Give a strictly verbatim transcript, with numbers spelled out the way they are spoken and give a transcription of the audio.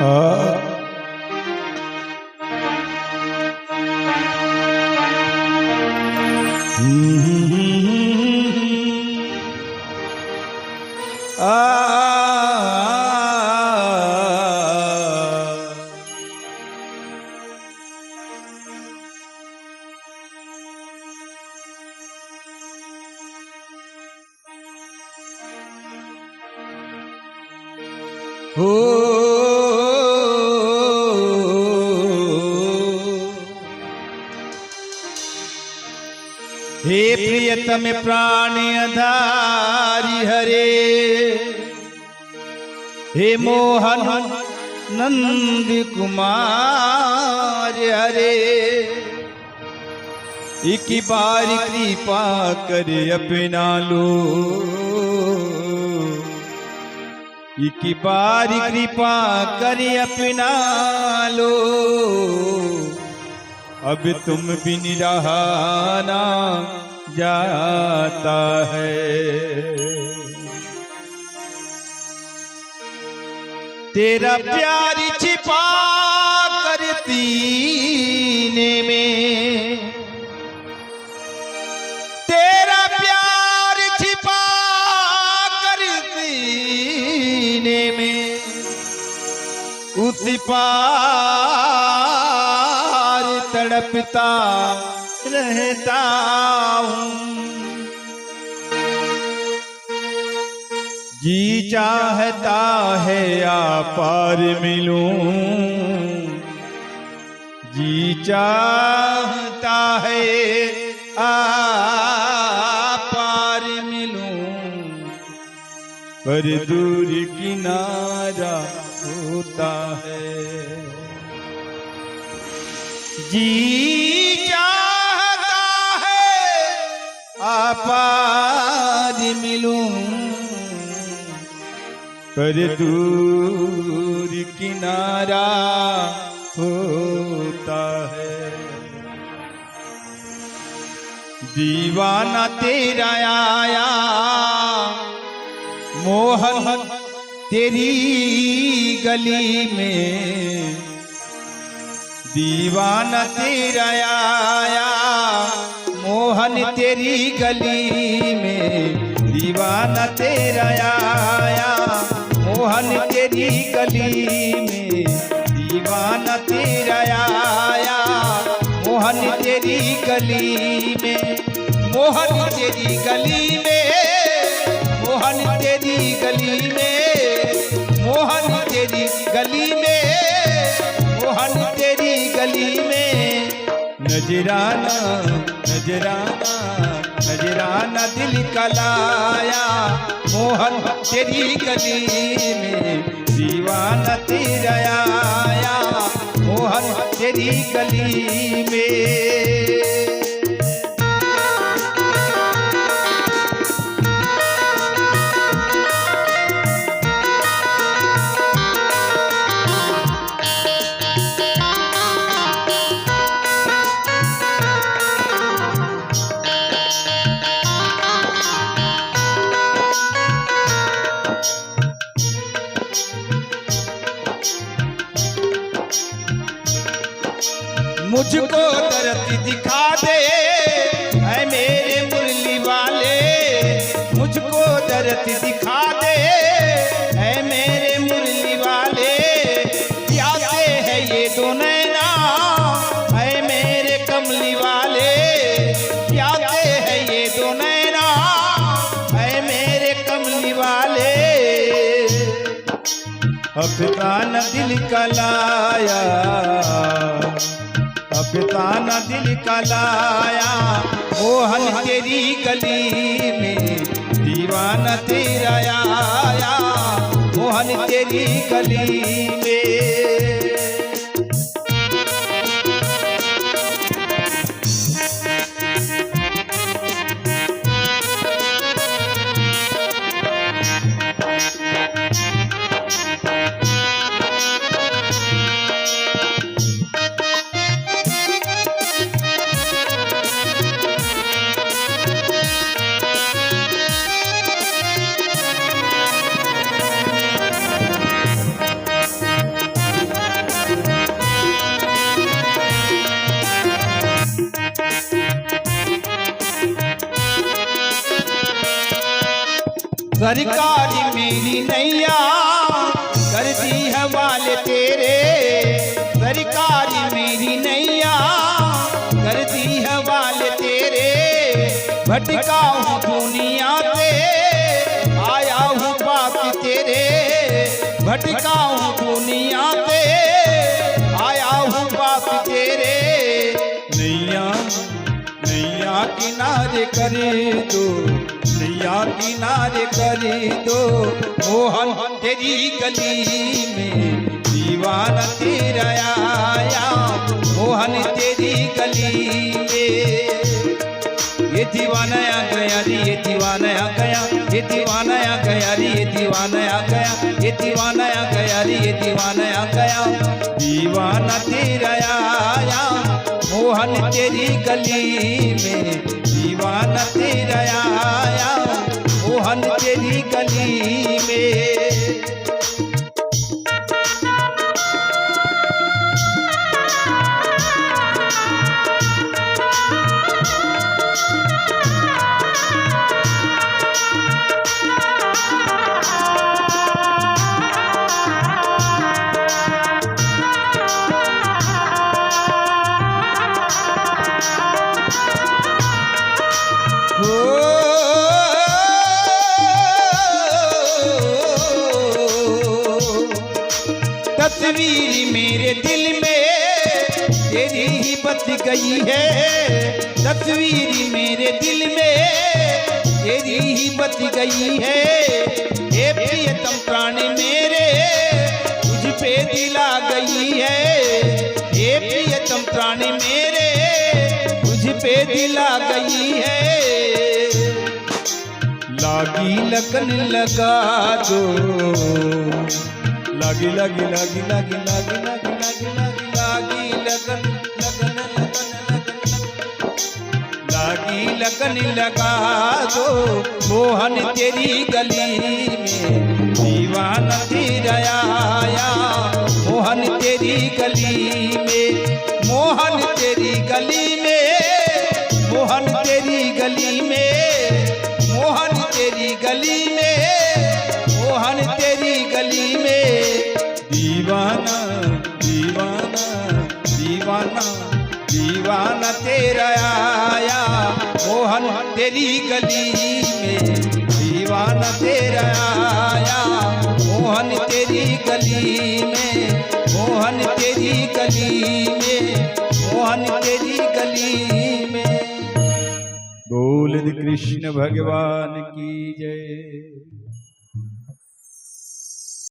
हो। हे प्रियतम प्राण आधारी हरे, हे मोहन नंद कुमार हरे, एक बार कृपा कर अपना लो, एक बार कृपा कर अपना लो, अब तुम बिन रहा ना जाता है। तेरा प्यार छिपा कर सीने में, तेरा प्यार छिपा कर सीने में, उस पार तड़पता रहता हूँ। जी चाहता है आ पार मिलूं, जी चाहता है आ पार मिलूं, पर दूर किनारा होता है। जी चाहता है आ पार मिलूं, पर दूर किनारा होता है। दीवाना तेरा आया मोहन तेरी गली में, दीवाना तेरा आया मोहन तेरी गली में, दीवाना तेरा आया मोहन तेरी गली में, दीवाना तेरा आया मोहन तेरी गली में, मोहन तेरी गली में, मोहन तेरी गली में, मोहन तेरी गली में, मोहन तेरी गली में। नजराना, नजराना, नजराना दिल का लाया, मोहन तेरी गली में, दीवाना तेरा आया, मोहन तेरी गली में। मुझको दर्द दिखा दे, ऐ मेरे मुरली वाले, मुझको दर्द दिखा दे, ऐ मेरे मुरली वाले। प्यासे है ये दो नैना, ऐ मेरे कमली वाले, प्यासे है ये दो नैना, ऐ मेरे कमली वाले। अफसाना दिल का लाया, अफसाना दिल का लाया, मोहन तेरी गली में, दीवाना तेरा आया, मोहन तेरी गली में। सरकारी मेरी नैया कर दी हवाले तेरे, सरकारी मेरी नैया कर दी हवाले तेरे। भटका हूँ दुनिया से आया हूँ पास तेरे, भटका हूँ दुनिया से आया हूँ पास तेरे। नैया नैया किनारे कर दो, नैया किनारे कर दो। मोहन तेरी गली में दीवाना तेरा आया, मोहन तेरी गली में। ये दीवाना आ गया रे, ये दीवाना आ गया, ये दीवाना आ गया रे, ये दीवाना आ गया, ये दीवाना आ गया रे, ये दीवाना आ गया। दीवाना तेरा आया, मोहन तेरी गली में। दीवाना तेरा आया, मोहन तेरी गली में। तस्वीर मेरे दिल में तेरी ही बस गई है, तस्वीर मेरे दिल में तेरी ही बस गई है। हे प्रियतम प्राण मेरे, तुझ पे दिल आ गई है, हे प्रियतम प्राण मेरे, तुझ पे दिल आ गई है। लागी लगन लगा दो, लागी लागी लागी लागी लागी लागी लागी लागी लगन लगन लगन लगन लगन। लागी लगन लगा दो मोहन तेरी गली में, दीवाना तेरा आया मोहन तेरी गली में, मोहन तेरी गली में, मोहन तेरी गली में, मोहन तेरी गली में, मोहन तेरी गली में। दीवाना दीवाना दीवाना दीवाना तेरा आया मोहन तेरी गली में, दीवाना तेरा आया मोहन तेरी गली में, मोहन तेरी गली में, मोहन तेरी गली में। बोल कृष्ण भगवान की जय।